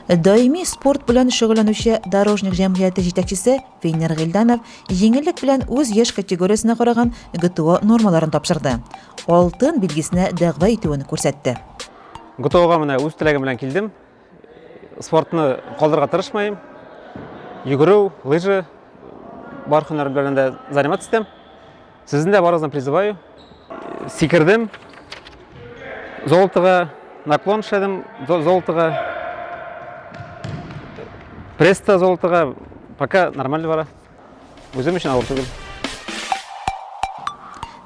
Даими спорт белән шөгыльләнүче Дорожник җәмгыяте җитәкчесе Венер Гыйльданов җиңеллек белән үз яшь категориясенә караган ГТО нормаларын тапшырды. Алтын билгесенә дәгъва итүен күрсәтте. ГТОга менә үз теләгем белән килдем. Спортны калдырырга тырышмыйм. Йөгерү, лыжи, бар һөнәр белән дә заниматься итәм. Сезне дә барыгызны призываю. Сикердем. Золотога наклон эшләдем, золотога. Пресста золотога пока нормально бара. Үзем өчен авыр түгел.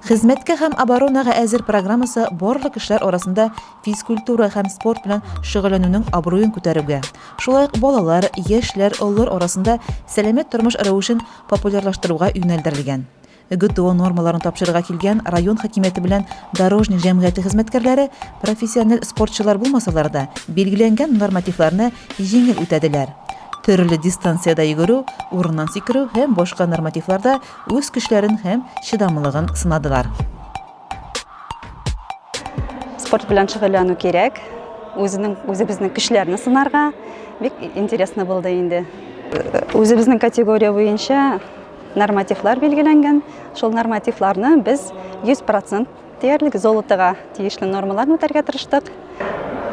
Хезмәткә һәм оборонага әзер программасы барлык кешеләр арасында физкультура һәм спорт белән шөгыльләнүнең абруен күтәрүгә, шулай ук балалар, яшьләр, олылар арасында сәламәт тормыш рәвешен популярлаштыруга юнәлдерелгән. ГТО нормаларын тапшырырга килгән район хакимияте белән Дорожник җәмгыяте хезмәткәрләре профессиональ спортчылар булмасалар да, билгеләнгән нормативларны җиңел үтәделәр. Төрле дистанциядә йөгерү, урыннан сикерү һәм башка нормативларда үз көчләрен һәм чыдамлылыгын сынадылар. Спорт белән шөгыльләнү кирәк. Үзенең үзебезнең көчләрне сынарга бик интересно булды инде. Үзебезнең категория буенча нормативлар билгеләнгән. Шул нормативларны без 100% диярлек золотога тиешле нормаларны үтәргә тырыштык.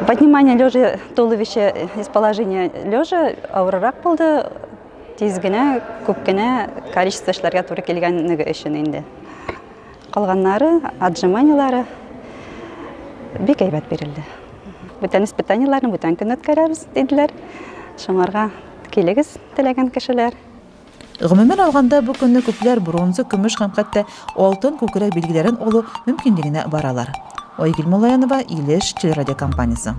Поднимание лежа туловища из положения лежа авыррак булды. Тиз генә, күп кенә количество эшләргә туры килгәнлеге өчен инде. Калганнары, отжиманиелары бик әйбәт бирелде. Бүтән испытаниеләрне бүтән көн үткәрәбез, диделәр. Шуңарга килегез теләгән кешеләр. Гомумән алганда, бу көнне күпләр бронза, көмеш һәм хәтта алтын күкрәк билгеләрен алу мөмкинлегенә баралар. Айгөл Муллаянова, Илеш телерадиокомпаниясе.